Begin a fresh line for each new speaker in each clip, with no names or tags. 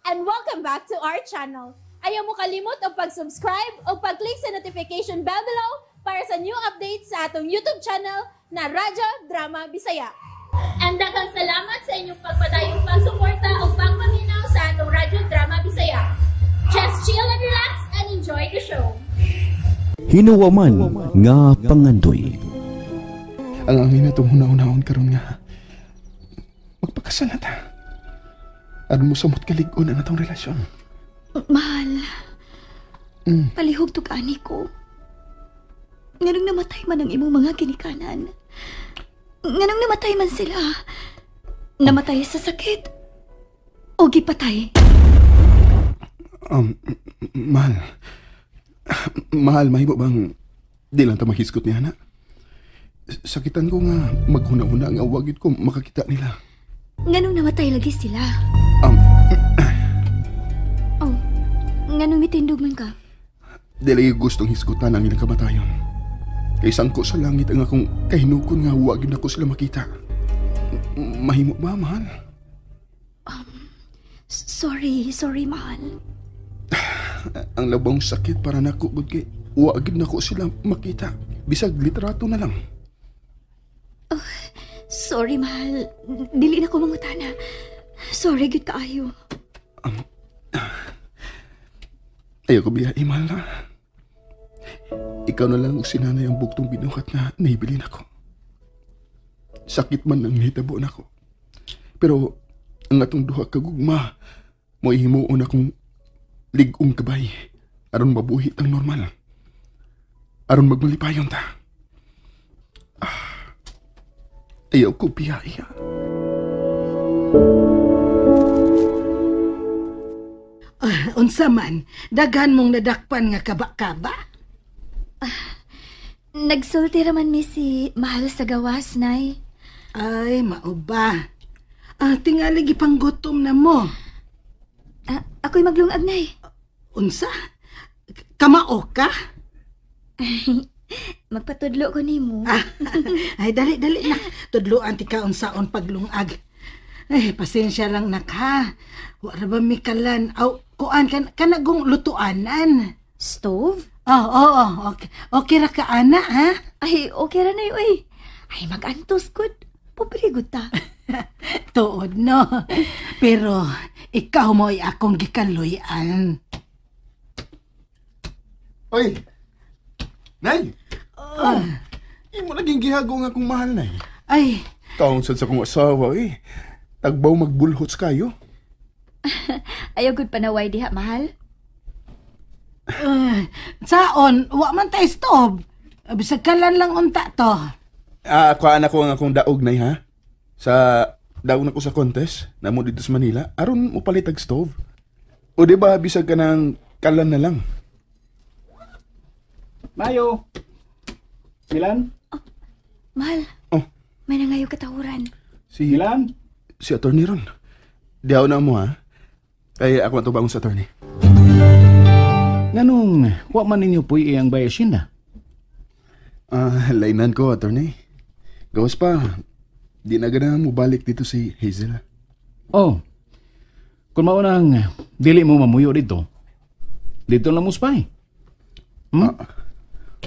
And welcome back to our channel. Ayaw mo kalimot og pag-subscribe o pag-click sa notification bell below para sa new updates sa atong YouTube channel na Radyo Drama Bisaya. And daghang salamat sa inyong pagpadayong pagsuporta o pagpaminaw sa atong Radyo Drama Bisaya. Just chill and relax and enjoy the show.
Hinuwaman nga pangandoy.
Ang angay na itong huna-hunaon karon nga magpakasal na ta. Aron mo samot kalig-on ang atong relasyon.
Mahal. Palihog to kaani ko. Nganong namatay man ang imong mga ginikanan? Nganong namatay man sila? Namatay sa sakit? O gipatay?
Mahal. Mahal, mahimo bang di lang ta mahisgot niya na? Sakitan ko nga maghuna-huna nga wagit ko makakita nila.
Nganong namatay lagi sila? Oh, nganong mitindog man ka?
Di lagi gustong hisgutan ang ilang kamatayon. Kay sangko sa langit ang akong kahinukon nga wagit na ko sila makita. Mahimo ba, mahal?
Sorry, mahal.
Ang labong sakit para nako gud kay wagit na ko sila makita. Bisag litrato na lang.
Oh, sorry, mahal. Dili na ko mangutana. Sorry, gud kaayo.
Ayaw ko biya, mahal na. Ikaw na lang o sinanay ang buktong binuhat na nahibilin ako. Sakit man ang nahitabo nako. Pero ang atong duha kagugma, mo himuon akong lig-ong kabay aron mabuhi ang normal. Aron magmalipayon ta. Ayaw ko biya, iya.
Unsa man, daghan mong nadakpan nga kaba-kaba?
Nagsulti raman mi si Mahal sa gawas, Nay.
Ay, mauba. Tingali gipanggutom na mo.
Ako'y maglungag, Nay.
Unsa? Kamao ka?
Magpatudlo ko nimo.
Ay, dali na. Tudloan ti ka unsaon paglungag. Ay, pasensya lang nak ha. Wala ba mi kalan? Aw, kuan kanagong lutuanan.
Stove?
Oo. Okay, okay ra ka, ana, ha?
Ay, okay ra na uy. Ay, mag-antos gud. Pobre gud ta.
Tuod, no? Pero, ikaw mo'y akong gikaluyan.
Oy! Nay! Oh, imo naging gihago nga akong mahal, Nay.
Ay!
Taong sad sa akong asawa, eh. Tagbaw magbulhots kayo.
Ayaw gud panaway diha, mahal.
Saon, wa man tay stove. Bisag kalan lang unta to.
Kuhaan ako ang akong daog, Nay, ha? Sa daog na ko sa contest, namo dito sa Manila, aron mo palit og stove. O di ba bisag ka ng kalan na lang?
Mayo. Milan?
Oh, mahal.
Oh.
May nangayo katahuran.
Si
Milan?
Si attorney ron. Dihaw na mo, ha? Kaya ako ang sa attorney.
Nganong wa man ninyo puy iyang bayasin na?
Lainan ko, attorney. Gawas pa, di na ganahan mo balik dito si Hazel.
Oh, kung maunang dili mo mamuyo dito, dito lang mo spy. Hmm?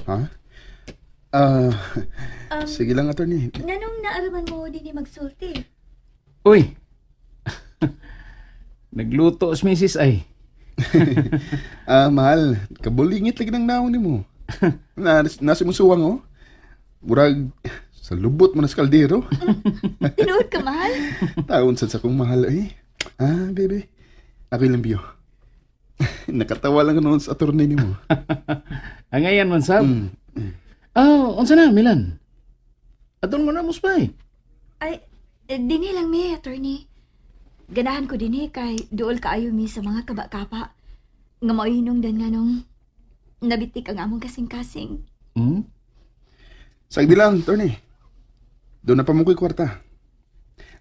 Ha? Sige lang, attorney.
Nganong naaraman mo din magsulti?
Uy! Nagluto si Mrs. Ay.
Mahal, kabulingit lagi ng naon ni mo. Nasa mong suwang, oh. Murag, sa lubot mo na sa kaldero.
Tinuod ka, mahal?
Taon sa akong mahal, eh. Baby. Ako ilang biyo. Nakatawa lang noon sa attorney ni mo.
Angayan man, sab. Unsa na, Milan? Aton mo na mo, spy.
Ay, dinhi lang mi, attorney. Ganahan ko dinhi kay duol kaayo mi sa mga kaba-kaba. Nga mao'y hinungdan nga nung nabitik ang among kasing-kasing.
Hmm?
Sagdi lang, attorney. Doon na pa mo ko'y kwarta.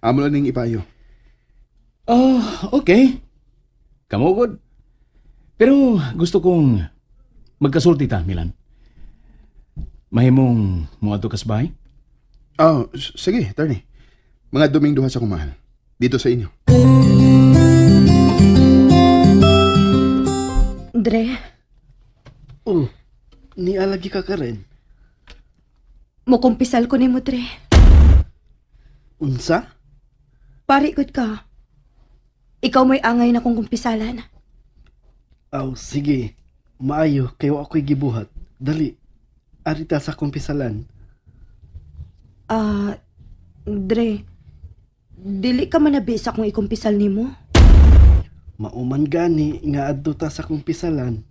Amo lang ning ipayo.
Oh, okay. Kamugod. Pero gusto kong magkasulti ta, Milan. Mahimong muadto ka sa bahay?
Oh, sige, attorney. Mga duming duha sa kumahal. Dito sa inyo.
Dre.
Oh, nialagi ka Karen.
Mukumpisal ko nimo, Dre.
Unsa?
Pari gud ka. Ikaw mo'y angay na kong kumpisalan.
Aw, sige. Maayo, kayo ako'y gibuhat. Dali, arita sa kumpisalan.
Dre, dili ka manabi sa akong ikumpisal nimo?
Mauman gani nga adto ta sa kumpisalan.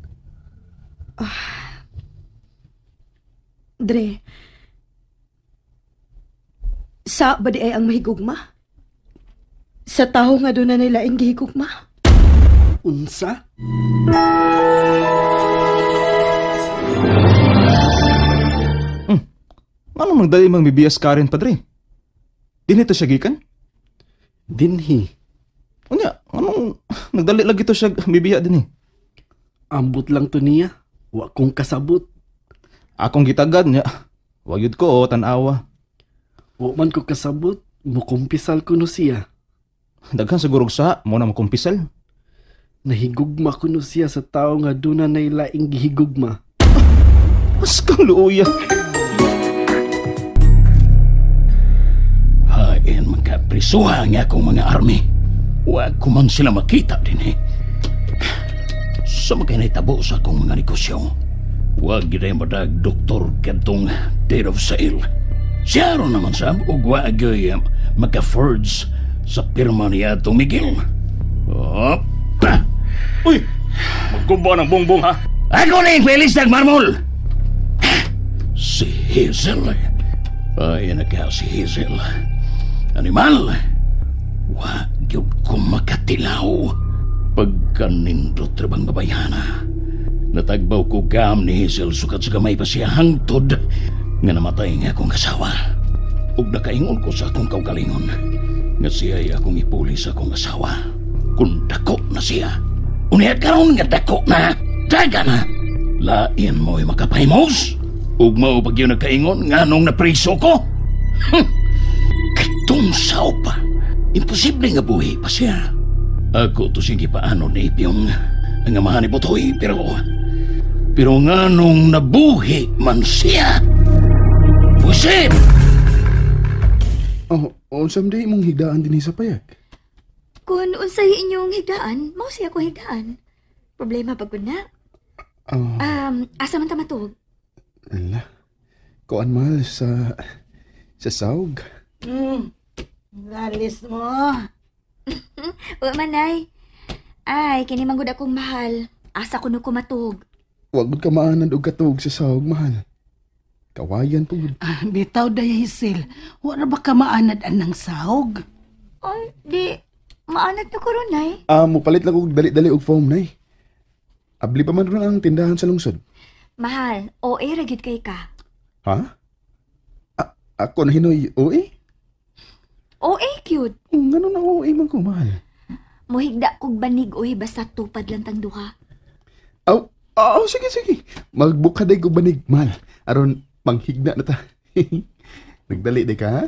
Dre, sa ba di ay ang mahigugma? Sa tawo nga doon na nila ang gihigugma?
Unsa?
Ano magdali mang bibiyas Karen, padre? Dinhi to siya gikan?
Dinhi.
Unya, anong nagdali lagi to siya bibiya dinhi?
Ambot lang to niya. Wa kong kasabot.
Akong gitagad niya. Wa gyud ko o tan-awa.
Wa man ko kasabot, mukumpisal kuno siya.
Daghan siguro sa mo na mukumpisal.
Nahigugma kuno siya sa tawo nga duna nay laing gihigugma.
Mas kang luoya.
Hain magkaprisuha nga akong mga army. Wa ko man sila makita din eh. Sa mga naitabo sa akong mga negosyo, wag gid ay madag doktor kadtong date of sale. Siya ron naman sab og wa gyud maka-forge sa pirma niya atong Miguel. Op!
Uy! Magkumba ng bongbong ha?
Ako na yung Felix Nagmarmol! Si Hazel. Ay, nagka si Hazel. Animal! Wa gyud ko makatilaw. Pagkanindot rabang babayhana. Natagbaw ko gam ni Hazel sukat sa gamay pa siya hangtod nga namatay nga akong asawa. Ug nakaingon ko sa akong kaugalingon nga siya ay akong ipuli sa akong asawa. Kung dako na siya. Unya karon nga dako na, daga na. Lain mo'y makapahimos. Ug mao pag yun nagkaingon nga nung napriso ko. Katong sao pa. Imposible nga buhi pa siya. Ako to sige paano ni Ipyong ang amahan ni Botoy, pero nga nung nabuhi man siya. Busit!
Oh, unsam di imong higdaan dinhi sa payag?
Kung unsay inyong higdaan, mao siya ko higdaan. Problema pag na. Asa man ta matug?
Ala. Kuan mahal sa sawg.
Lalis mo.
Wa manay. Ay, kini man gud akong mahal. Asa kuno ko matug.
Wa gud ka maanad og katug sa sawg, mahal. Kawayan pud.
Ah, bitaw day Hazel. Wa ra ba ka maanad anang sawg?
Ay, di maanad na ko ron, nay.
Mupalit lang og dali-dali og foam, nay. Abli pa man ron ang tindahan sa lungsod.
Mahal, OA ra gyud kay ka.
Ha? Ako na hinoy OA?
OA cute.
Ngano na OA man ko, mahal?
Muhigda kog banig oy basta tupad lang tang duha.
Aw, aw, sige sige. Magbuka day ko banig, mahal. Aron manghigda na ta. Nagdali day ka, ha?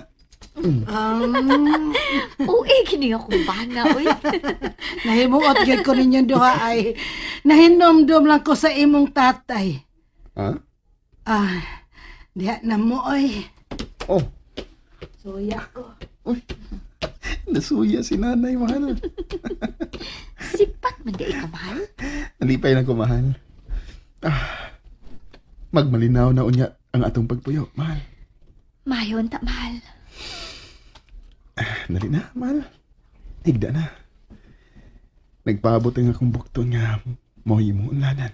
OA kini akong bana oy.
Nahimuot gyud ko ninyong duha ay nahinomdom lang ko sa imong tatay.
Ha?
Ah, diha na mo oy.
Oh.
Suya ko.
Uy. Nasuya si nanay, mahal.
Sipat man di ka, mahal.
Nalipay lang ko, mahal. Magmalinaw na unya ang atong pagpuyo, mahal.
Mayon ta, mahal.
Dali na, mahal. Higda na. Nagpaabot ang akong bukton nga mo'y mo unlanan.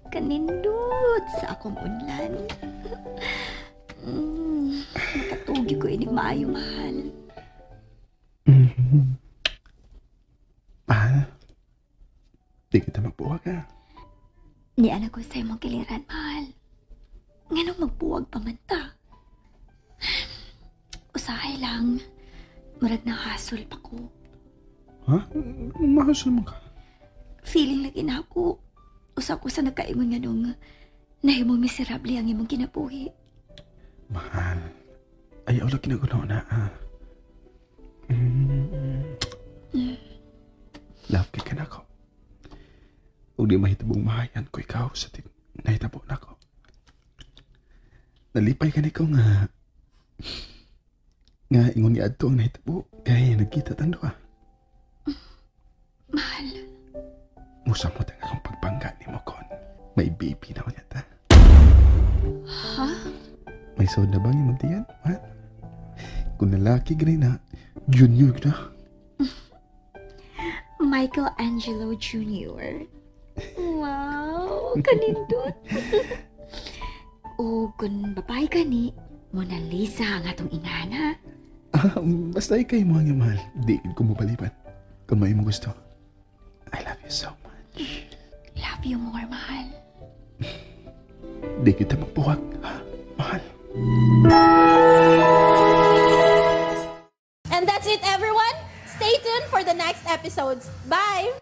Kanindot sa akong unlan. Makatugi ko inig maayo, mahal.
Mahal, di kita magbuwag, ha?
Niala ko sa imong kiliran, mahal. Nganong magbuwag pa man ta? Usahay lang. Murag nahasol pa ko.
Ha? Mahasol mo ka?
Feeling lagi na ako. Usa ko sa nagkaingon nga nung nahimong miserable ang imong kinabuhi.
Mahal, ayaw lang kinagulo na, ha? Dili mahitabong mahayan ko ikaw sa nahitabo nako. Nalipay ka niko nga ingon ni adto ang nahitabo kay nagkita tang duha.
Mahal.
Musamot ang akong pagbangga nimo kon. May baby na unya ta.
Ha?
May sod na bang imong tiyan? Ha? Kung lalaki gani na, junior na.
Michael Angelo Jr. Wow, kanindot. O kung babae ka ni, Mona Lisa ang atong inahan, ha?
Ah, basta ikay mo ang mahal. Di ko mabaliban. Kung may mo gusto. I love you so much.
Love you more, mahal.
Di kita magbuwag, ha? Mahal.
And that's it, everyone. Stay tuned for the next episodes. Bye!